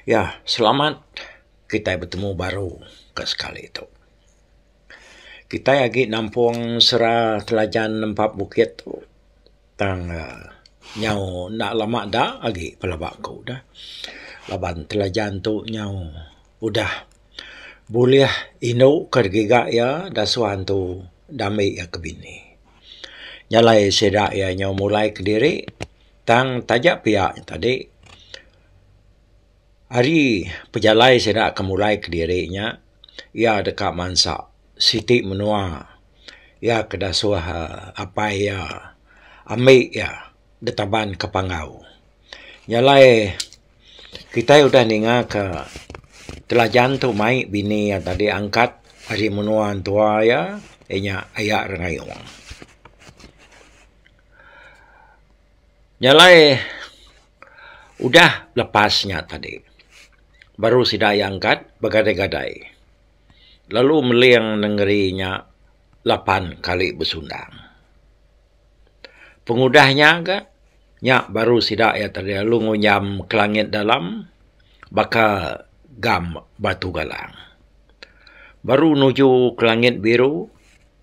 Ya, selamat kitai betemu baru ke sekali tu. Kitai agi nampung sera Telajan Nempap Bukit tu tang uhh nyau enda lama da agi pelaba ku dah laban Telajan tu nyau udah bulih indu ke digiga iya dasuh antu dambi iya ke bini. Nya alai sida iya nyau mulai kediri tang taja pia tadi ari pejalai sida ke mulai kediri nya iya deka mansa siti menua iya ke dasuh apai iya ambi iya ditaban ke panggau. Nya alai kitai udah ninga ka Telajan tu mai bini iya tadi angkat ari menua entua iya iya nya aya Rengayong. Nya alai udah lepas nya tadi baru sida iya angkat begadai-gadai lalu meling nengeri nya lapan kali besundang. Pengudah nya ga nya baru sida iya tadi lalu ngunyam ke langit dalam baka gam batu galang. Baru nuju ke langit biru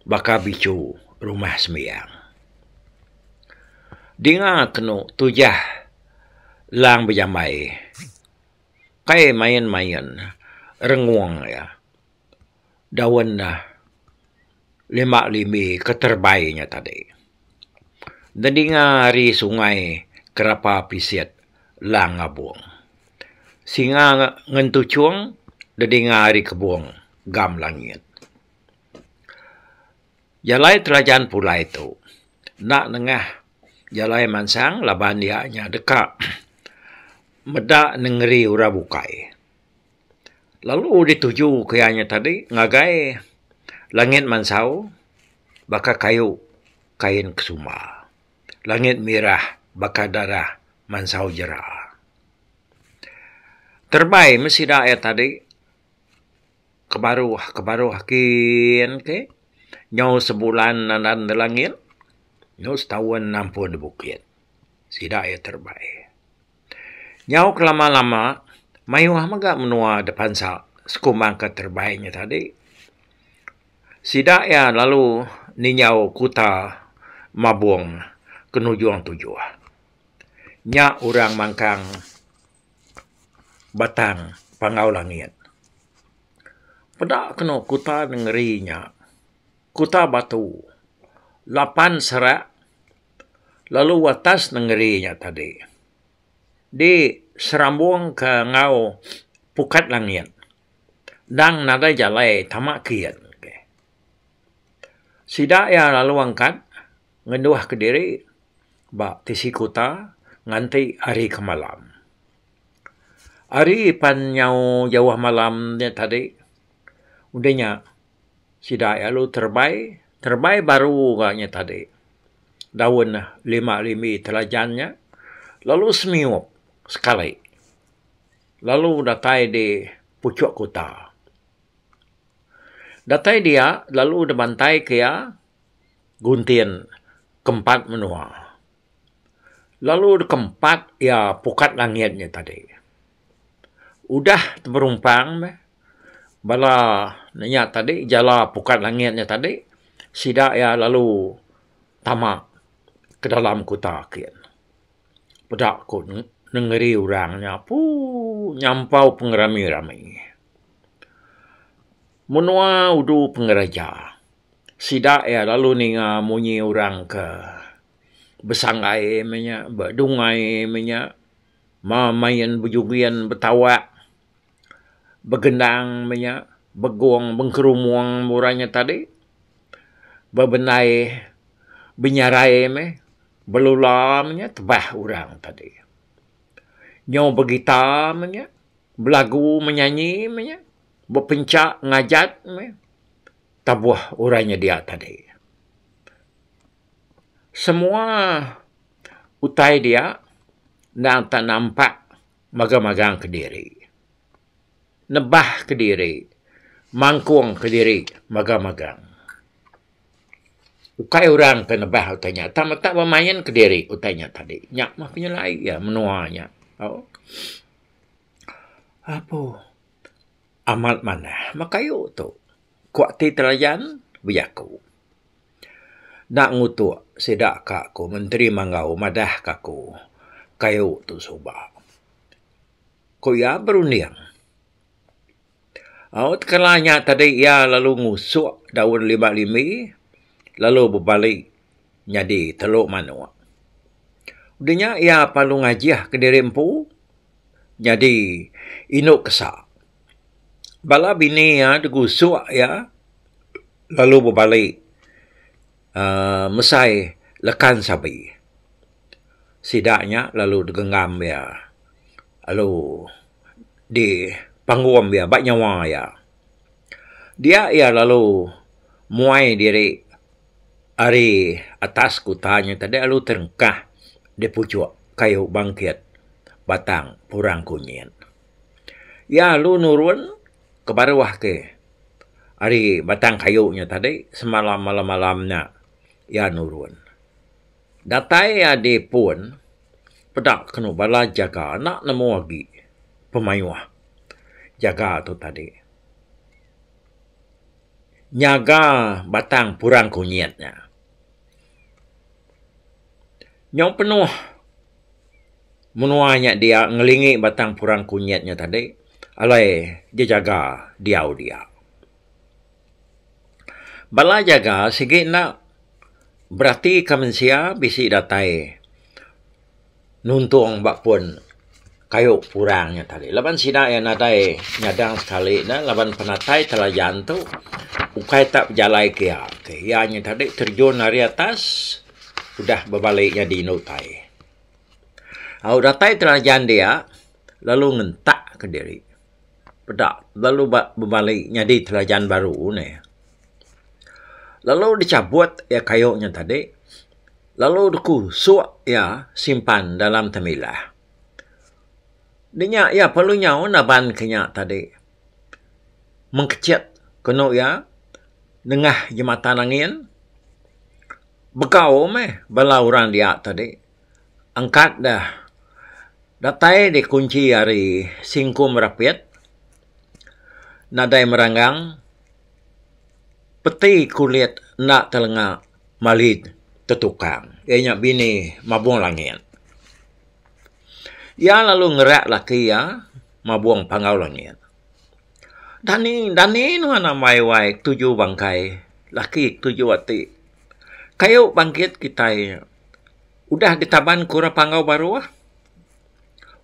baka bichu rumah sembiang. Dinga kenu tujah lang bejambai kai main-main rengung iya daun ne lima limbi ke terebai nya tadi. Nedinga ari sungai kerapa pisit lang ngabung. Singa ngentuchung dedinga ari kebung gam langit. Jalai Telajan Pulai tu enda nengah jalai mansang laban iya nya deka meda nengeri orang bukai. Lalu dituju ke iya nya tadi ngagai langit mansau baka kayu kain kesuma. Langit mirah baka darah mansau jera. Terebai meh sida iya tadi. Ke baruh ke baruh kin ke nyau sebulan nandan da langit nyau setaun nampun da bukit sida iya terebai. Nyau ke lama lama mayuh mega menua da pansa sekumbang ke terebai nya tadi. Sida iya lalu ninjau kuta mabong ke nujung tujuh. Nya orang mangkang. Batang Panggau Langit. Peda kenu kuta nengeri nya, Kuta Batu, lapan serak lalu atas nengeri nya tadi diserambungka enggau pukat langit endang nadai jalai tama kin. Sida iya lalu angkat ngenduh kediri ba tisi kuta nganti hari ke malam. Hari pan nyau jauh malam nya tadi udah nya sida iya lalu terebai, terebai baru ga nya tadi daun lima limbi telajan nya lalu semiup sekali lalu datai di puchok kuta. Datai dia lalu dibantai ke iya guntin kempat menua. Lalu kempat iya pukat langit nya tadi. Udah teberumpang meh bala nya tadi jala pukat langit nya tadi sida iya lalu tama ke dalam kuta kin. Peda ku nengeri orang nya pooh nyampau pengerami-rami. Menua udu pengeraja. Sida iya lalu ninga munyi orang ke besanggai meh nya, bedungai meh nya, main bejugin betawak, begendang meh nya, begong bengkerumung meh orang nya tadi, bebendai benyarai meh, belula meh nya tebah orang tadi. Nyau begita meh nya, belagu menyanyi meh nya, bepencha ngajat meh. Tabuh orang nyedia tadi. Semua utai dia endang tak nampak magang-magang kediri. Nebah kediri, mangkung kediri magang-magang. Ukai orang ke nebah utai nya tang meta bemain kediri utai nya tadi. Nya mah penyelai iya menua nya. Apu amat manah meh kayu tu ku ati Telajan bejaku. Enda ngutuk sida ka ku Menteri Manggau madah ka aku kayu tu suba. Ku iya berunding. Au tekala nya tadi iya lalu ngusuk daun lima limbi lalu bebali nyadi telu manuk. Udah nya iya perlu ngajih kediri empu nyadi indu kesa. Bala bini iya digusuk iya lalu bebali uhh mesai lekan sabi. Sida nya lalu digenggam iya lalu dipanggum iya ba nyawa iya. Dia iya lalu muai diri ari atas kuta nya tadi lalu terengkah di puchuk kayu bangkit batang purang kunyit. Iya lalu nurun ke baruh ke ari batang kayu nya tadi semalam malam-malam nya iya nurun. Datai iya di pun peda kenu bala jaga enda nemu agi pemayuh jaga tu tadi. Nyaga batang purang kunyit nya. Nyau penuh. Menua nya dia ngelingi batang purang kunyit nya tadi alai jejaga diau dia. Bala jaga sigi enda beratika mensia bisi datai nuntung ba pun kayu purang nya tadi laban sida iya nadai nyadang sekali ne laban penatai telajan tu ukai tak bejalai ke iya. Iya nya tadi terjun ari atas udah bebali nyadi indu utai. Au datai telajan dia lalu ngentak ke diri. Peda lalu ba bebali nyadi telajan baru neh. Lalu dichabut iya kayu nya tadi lalu dikusuk iya simpan dalam temilah. Dinya iya perlu nyau naban ke nya tadi. Mengkechit kenu iya nengah jematan angin begau meh bala orang dia tadi. Angkat da datai dikunchi ari singkum rapit nadai meranggang peti kulit enda telenga mali tetukang iya nya bini Mabong Langit. Iya lalu ngerak laki iya Mabong Panggau Langit. Dani dani nuan ambai wai tuju bangkai laki tuju ati kayu bangkit kitai. Udah ditaban ke orang Panggau Baruh,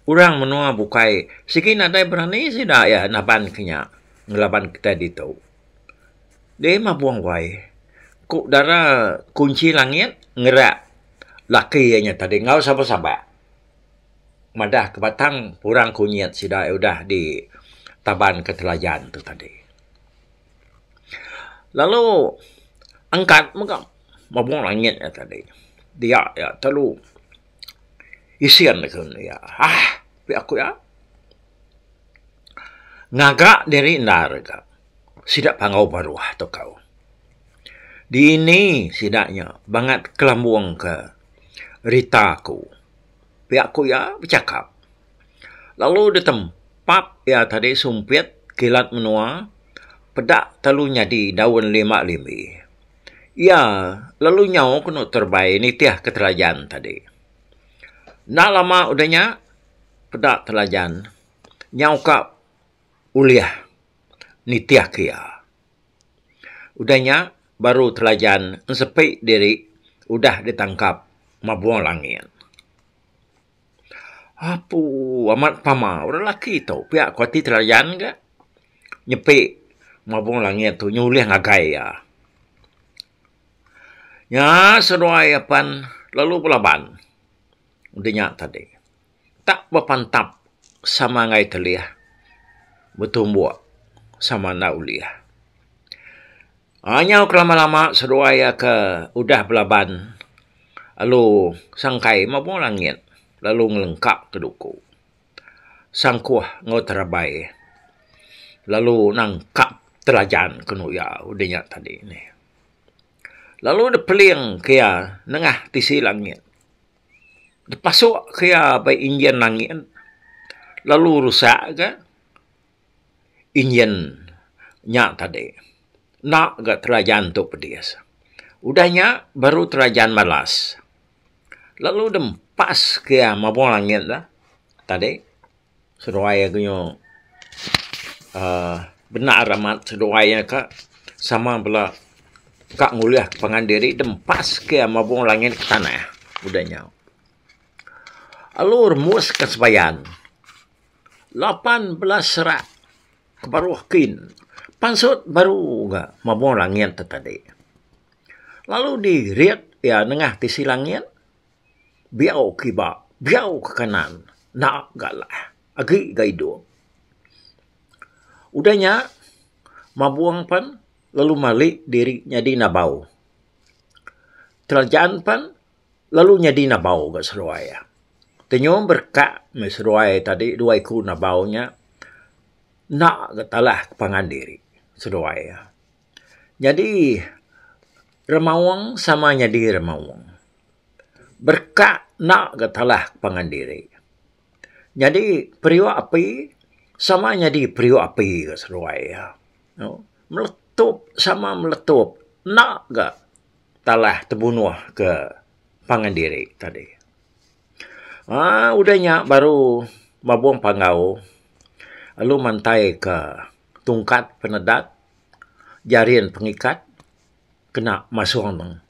orang menua bukai sigi nadai berani sida iya naban ke nya ngelaban kitai ditu. Deh mabung wai, ku dara kunchi langit ngerak laki iya nya tadi enggau sabak-sabak madah ke batang orang kunyit sida iya udah ditaban ke Telajan tu tadi. Lalu angkat mega mabung langit nya tadi dia iya telu isin ke iya aah pia ku iya ngaga diri endar ga sida panggau baruh tu kau. Dini sida nya bangat kelambung ke rita aku pia ku iya bechakap. Lalu ditempap iya tadi sumpit kilat menua peda telu nyadi daun lima limbi. Iya lalu nyau kenu terebai nitih ke telajan tadi. Enda lama udah nya peda telajan nyau ka ulih nitih ke iya. Udah nya baru telajan ensepi diri udah ditangkap mabung langit. Apu amat pama orang lelaki tu pia ku ati telayan ga nyepi mabung langit tu nyulih ngagai iya. Nya seduai apan lalu belaban udah nya tadi tak bepantap sama enggai telih betumbuk sama enda ulih. Anyau ke lama-lama seduai iya ke udah belaban lalu sangkai mabung langit lalu ngelengka ke duku. Sangkuh enggau terabai lalu nangkap telajan ke nuya udah nya tadi nih. Lalu dipeling ke iya nengah tisi langit. Dipasuk ke iya ba injin langit lalu rusak ga. Injin nya tadi. Enda ga Telajan tu pedis. Udah nya baru Telajan malas. Lalu dempas ke iya mabong langit da tadi seduai iya nyu uhh bendar amat seduai iya ka sama bela ka ngulih pangan diri dempas ke iya mabong langit ke tanah udah nya. Lalu rembus ka sebayan 18 serak ke baruh kin pansut baru ga mabong langit tu tadi. Lalu dirit iya nengah tisi langit biau kiba biau ke kanan enda ga lah agi ga idup. Udah nya mabung pen lalu mali diri nyadi nabau. Telajan pen lalu nyadi nabau ga seduai iya. Tenyum berekak meh seduai tadi dua iku nabau nya enda ga talah pangan diri seduai iya. Nyadi remaung sama nyadi remaung. Berekak enda ga talah pangan diri. Nyadi periuk api sama nyadi periuk api ga seduai iya. Meletup sama meletup enda ga talah tebunuh ke pangan diri tadi. Aaa udah nya baru Mabong Panggau lalu mantai ka tungkat penedat jarin pengikat kena masung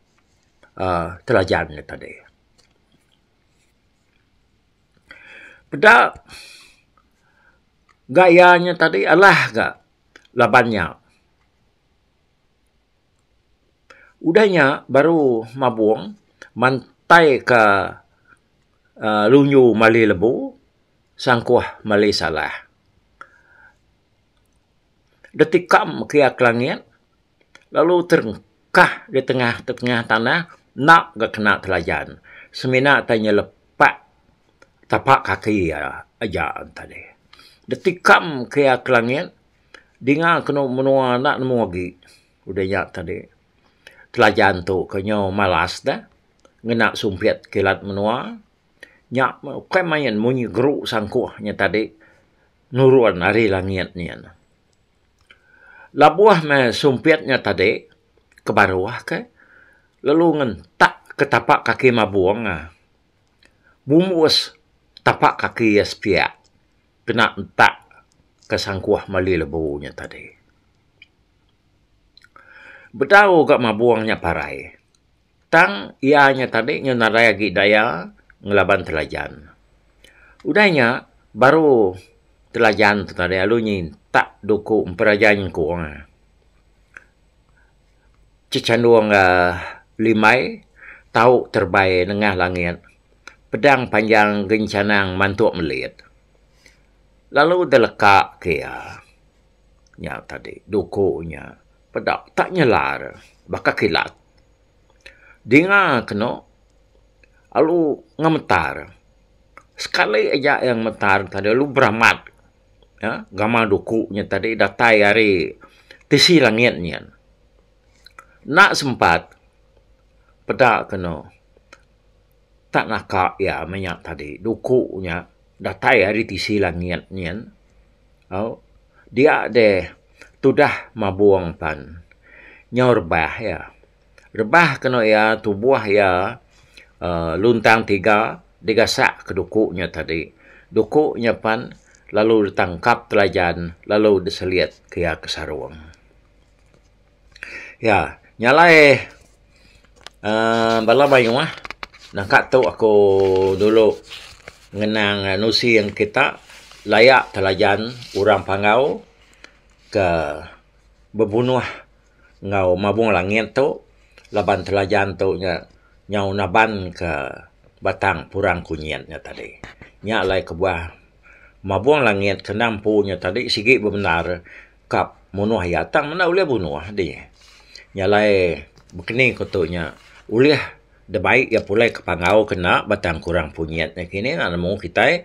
uhh Telajan nya tadi. Peda gaya nya tadi alah ga laban nya. Udah nya baru mabung mantai ka uhh lunju mali lebu sangkuh mali salah. Detikam ke iya ke langit lalu terengkah di tengah tengah tanah enda ga kena Telajan semina tai nyelepak tapak kaki iya aja tadi. Detikam ke iya ke langit dinga kenu menua enda nemu agi udah nya tadi. Telajan tu ke nyau malas da ngena sumpit kilat menua nya ukai main munyi geru sangkuh nya tadi. Nurun ari langit nyin. Labuh meh sumpit nya tadi ke baruh ke lalu ngentak ke tapak kaki mabung ah. Bumbus tapak kaki iya sepiak kena entak ke sangkuh mali lebu nya tadi. Bedau ga mabung nya parai. Tang iya nya tadi nyau nadai agi daya ngelaban Telajan. Udah nya baru Telajan tu tadi lalu nyintak duku emperaja nyengkung chechandung limbai tau terebai nengah langit pedang panjang genchanang mantuk melit. Lalu deleka ke iya nya tadi duku nya peda tak nyelar baka kilat. Dinga kenu lalu ngemetar. Sekali aja iya ngemetar tadi lalu beramat uhh gamal duku nya tadi datai ari tisi langit nyin. Enda sempat peda kenu tak naka iya meh nya tadi duku nya datai ari tisi langit nyin au dia deh tudah mabung pan nyau rebah iya. Rebah kenu iya tubuh iya uhh luntang tiga digasak ke duku nya tadi. Duku nya pan lalu ditangkap Telajan lalu diselit ke iya ke sarung. Iya nya alai uhh bala mayuh nangka tu aku dulu ngenang nusi kita laya Telajan orang Panggau ke bebunuh enggau Mabung Langit tu laban Telajan tu nya nyau naban ke batang Purang Kunyit nya tadi. Nya alai kebuah Mabung Langit ke endang empu nya tadi sigi bebendar ka munuh iya tang menda ulih bunuh dih. Nya alai bekeni ku tu nya ulih dibai iya pulai ke Panggau ke enda batang Kurang Kunyit nya kini enda nemu kitai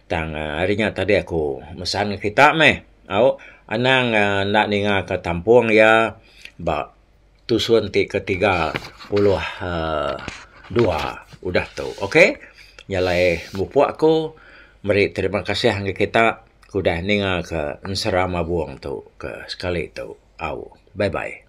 tang ari nya tadi aku mesan ngan kita meh. Au anang enda ninga ka tampung iya ba tusun ti ke 32 udah tu ok. Nya alai mupuk aku meri terima kasih ngagai kita. Ke udah ninga ke ensera mabung tu ke sekali tu. Au. Bye bye.